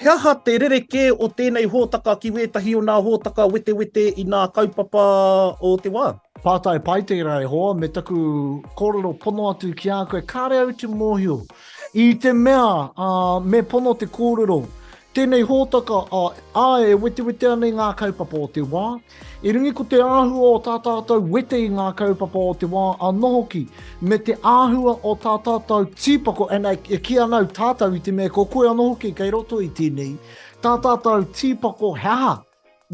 He aha te rerekē o tēnei hōtaka ki wētahi o nā hōtaka wetewete i nā kaupapa o te wā? Pātai pai tērā e hoa, me taku kōrero pono atu ki a koe, kāre au te mōhio. I te mea, ā, me pono te kōrero, tēnei hōtaka, ā, āe e wetewete ana i ngā kaupapa o te wā, Erangi ko te āhua o tā tātou wete i ngā kaupapa o te wā anō hoki, me te āhua o tā tātou tīpako, and I, e kī ana au tātou i te mea ko koe anō hoki kei roto i tēnei, tā tātou tīpako he aha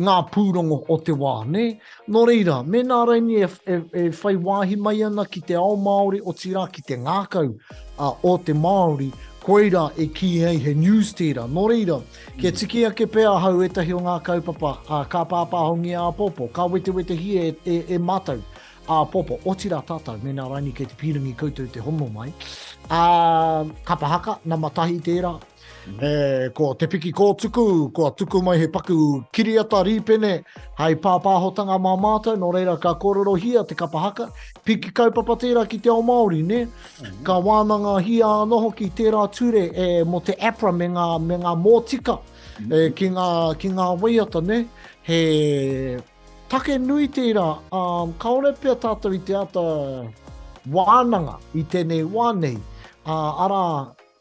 ngā pūrongo o te wā, nē? Nō reira, mēnā raini e, e, e whai wāhi mai ana ki te ao Māori, otirā ki te ngākau uh, o te Māori, koirā e kī ai he news tērā. Nō reira, Kia tiki ake pea ahau ētahi o ngā kaupapa, ā, ka pāpāhongia āpōpō, ka wetewetehia e, e, e mātou āpōpō, otirā tātou, mēnā raini kei te pīrangi koutou te hono mai. Ā, kapa haka, nama tahi tērā. E, ko Te Piki Kōtuku, kua tuku mai he paku kiriata rīpene hai pāpāhotanga mā mātou, nō reira ka kōrerohia te kapa haka. Piki kaupapa tērā ki te ao Māori, nē? Ka wānangahia anō hoki tērā ture e, mō te APRA me ngā, me ngā mōtika e, ki, ngā, ki ngā waiata, ne? He take nui tērā, um, kāore pea tātou i te ata wānanga i tēnei wā nei, uh, arā,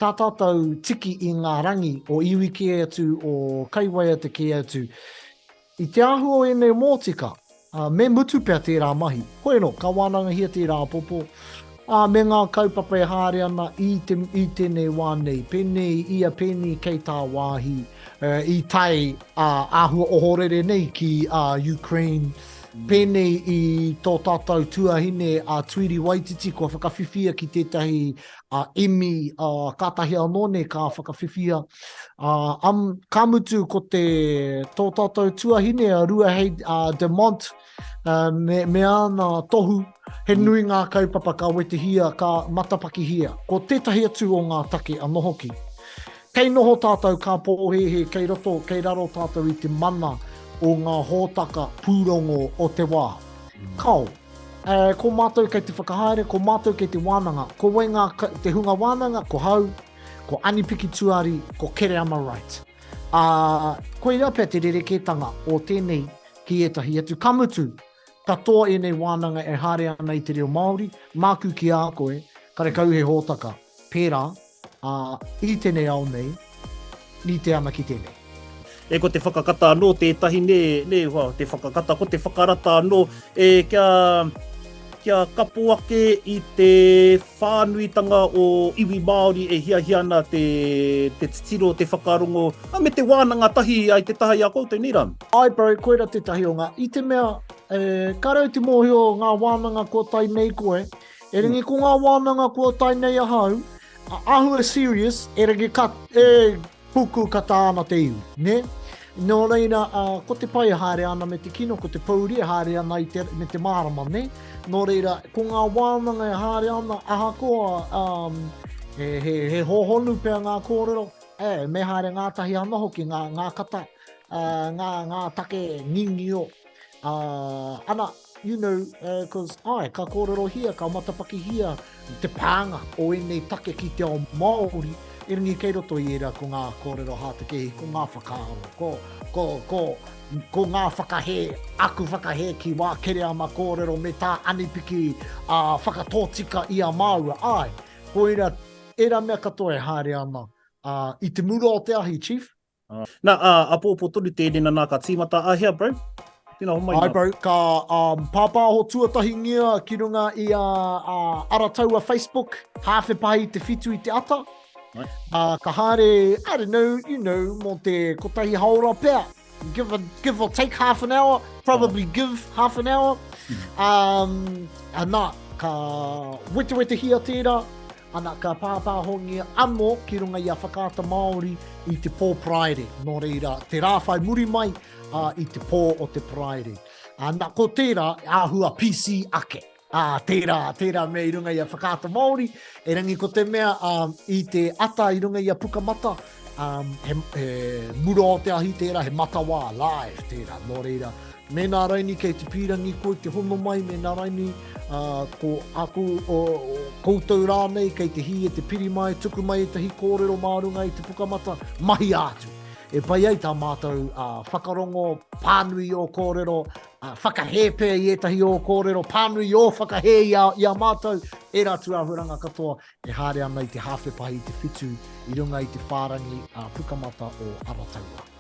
tā tātou tiki i ngā rangi o iwi kē atu, o kaiwaiata kē atu, I te āhua o ēnei mōtika, ā, me mutu pea tērā mahi. Hoi anō, ka wānangahia tērā āpōpō, ā, me ngā kaupapa e haere ana i te, i tēnei wā nei, pēnei i a Pēni kei tāwāhi, ē, i tae, ā, āhua ohorere nei ki, ā, Ukraine, pēnei i tō tātou tuahine a Tuiri Waititi kua whakawhiwhia ki tētahi, ā, Emmy, ā, kātahi anō nei ka whakawhiwhia. Ā, um, ka mutu ko te, tō tātou tuahine a Ruahei a De Mont, uh, me, me āna tohu, he mm. nui ngā kaupapa ka wetehia, ka matapakihia. Ko tētahi atu o ngā take anō hoki. Kei noho tātou ka pōhēhē, kei roto, kei raro tātou i te mana o ngā hōtaka pūrongo o te wā. Mm. Kao, e, ko mātou kei te whakahaere, ko mātou kei te wānanga. Ko wai ngā, te hunga wānanga, ko hau, ko Ani Pikituari, ko Kereama Wright. Ā, koirā pea te rerekētanga o tēnei ki ētahi atu. Ka mutu, katoa ēnei wānanga e haere ana i te reo Māori, māku ki a koe, karekau he hōtaka pērā, ā, i tēnei ao nei, rite ana ki tēnei. E ko te whakakata anō tētahi, nē, nē, hoa, te whakakata, ko te whakarata anō, e, kia, kia kapo ake i te whānuitanga o iwi Māori e hiahia ana te, te titiro, te whakarongo, a, me te wānanga tahi ai te taha i a koutou, nē rā? Āe bro, koira tētahi o ngā, i te mea, e, kāre au te mōhio ngā wānanga kua tae nei koe, erangi ko ngā wānanga kua tae nei ahau, āhua serious, erangi ka, e, Puku kata ana te iwi, nē? Nō reira, ko te pai e haere ana me te kino, ko te pōuri e haere ana i te, me te mārama, nē? Nō reira, ko ngā wānanga e haere ana, ahakoa um, he, he, he hōhonu pea ngā kōrero, e, me haere ngātahi anō hoki ngā, ngā kata, uh, ngā, ngā take ngingio, uh, ana, you know, uh, cause, ai, ka kōrerohia, ka matapakihia te pānga o ēnei take ki te ao Māori, erangi kei roto i ērā ko ngā kōrero hātekehi, ko ngā whakaaro, ko, ko, ko, ko ngā whakahē, aku whakahē ki wā Kereama kōrero me tā Anipiki uh, whakatōtika i a māua, ai, koira, ērā mea katoa e haere ana uh, i te mura o te ahi, Chief. Nā, ā, apōpō tonu tēnei nā ka tīmata a hea, bro? Tēnā, homai nā. Ai, bro, ka um, pāpāho tuatahingia ki runga i a, a Arataua Facebook, hāwhe pahi te whitu i te ata. Right. Uh, ka haere, I don't know, you know, mō te kotahi haora pea. Give, a, give or take half an hour, probably give half an hour. Mm. Um, ana, ka wetewetehia tērā, Ana, ka pāpāhongia anō ki runga i a Whakaata Māori i te pō Paraire, nō reira, te rā whai muri mai, ā, i te pō o te Paraire. Ana, ko tērā, āhua PC ake. Ā, tērā, tērā mea i runga i a Whakaata Māori, erangi ko te mea, ā, i te ata i runga i a Pukamata, ā, he, he mura o te ahi tērā, he matawā, live tērā, nō reira, Mēnā raini kei te pīrangi koe te hono mai, mēnā raini ko aku o, koutou rānei kei te hī e te piri mai, tuku mai ētahi kōrero mā runga i te pukamata, mahia atu. E pai ai tā mātou whakarongo, pānui i ō kōrero, whakahē pea i ētahi ō kōrero, pānui i ō whakahē i a, i a mātou, ērā tūāhuaranga katoa e haere ana i te hāwhe pahi i te whitu i runga i te whārangi pukamata o Arataua.